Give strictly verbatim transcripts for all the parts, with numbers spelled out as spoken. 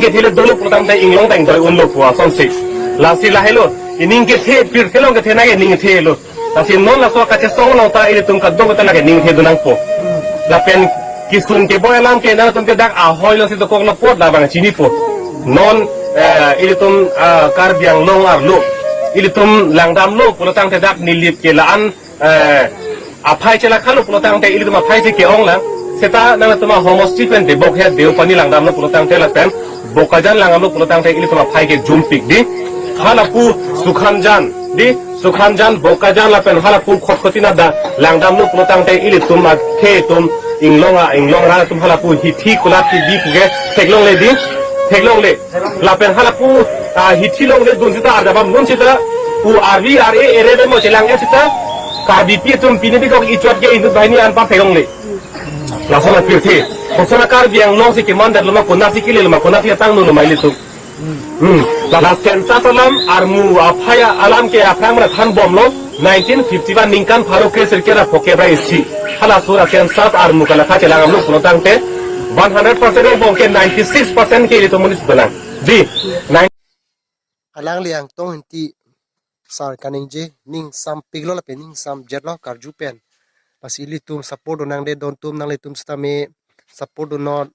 kethe le dolo pulotangte inglong ta ingdoi unlo pu asonsi. Lasi lahelo, ining kethe, pirthe along kethenei ining kethe lo. Lasi non laso kachesong along ta ilitum kadokave ta lake ining kethe donangpo. Lapen kisun keboi alam ke nangtum ke dak ahoi lo si dokok lo apot labang chinipo. Non, eh, ilitum, ah, Karbi Anglong arlo, ilitum langdamlo pulotangte dak Nilip ke la-an, eh, aphai chelakha lo pulotangte ilitum aphai si ke-ong lang. Seta nangtum ahomosti pen Debokhe Deopani langdamlo pulotangte lapen Bokajan langdamlo pulotangte ilitum aphai ke jumpik di. Halapu Sukhanjan di, Sukhanjan, Bokajan lapen halapu Khatkhati nada langdamlo pulotangte ilitum akhei atum inglong a, inglong ra atum halapu hithi kulat ti di puke theklongle di, theklongle. Lapen halapu, ah, hithi longle dun sita arjabam dun sita pu arvi ar e ere mo chelang e sita Karbipi atum pini bikok ichot ke inut bahini anpar theklongle. Laso la pirthe. Kosona Karbi Anglong si keman dat loma kona si kile loma kona si atang nu loma ilitum. Hmm. La, la census alam armu aphai alam ke aphrang mana thanbomlo nineteen fifty-one ningkan pharo kre sirkep ra phokep ra isi. Halaso ra census armu kalakha chelang amlo pulotangte one hundred percent angbong ke ninety-six percent ke ilitum monit si dolang. Di, nine- Alangli Angtong Ingti sar kaningje, ning sampiklo lapen ning samjetlo karju pen. Lasi ilitum support donangde dontum, nanglitum sitame support donon,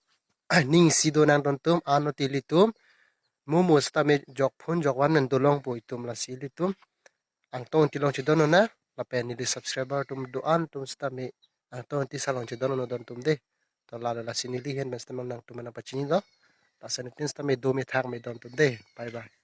ning isi donang dontum, anut ilitum mumu sitame jok phun jok van men dolongpo itum. Lasi ilitum Angtong Ingti along chedon nona, lapen neli subscriber atum do-an atum sitame Angtong Ingti sar along chedon nona dontum de. To lalo lasi neli ahin pen sitame nangtum aphan nangpachinilo. Laso nitin sitame do me thak me dontum de. Bye bye.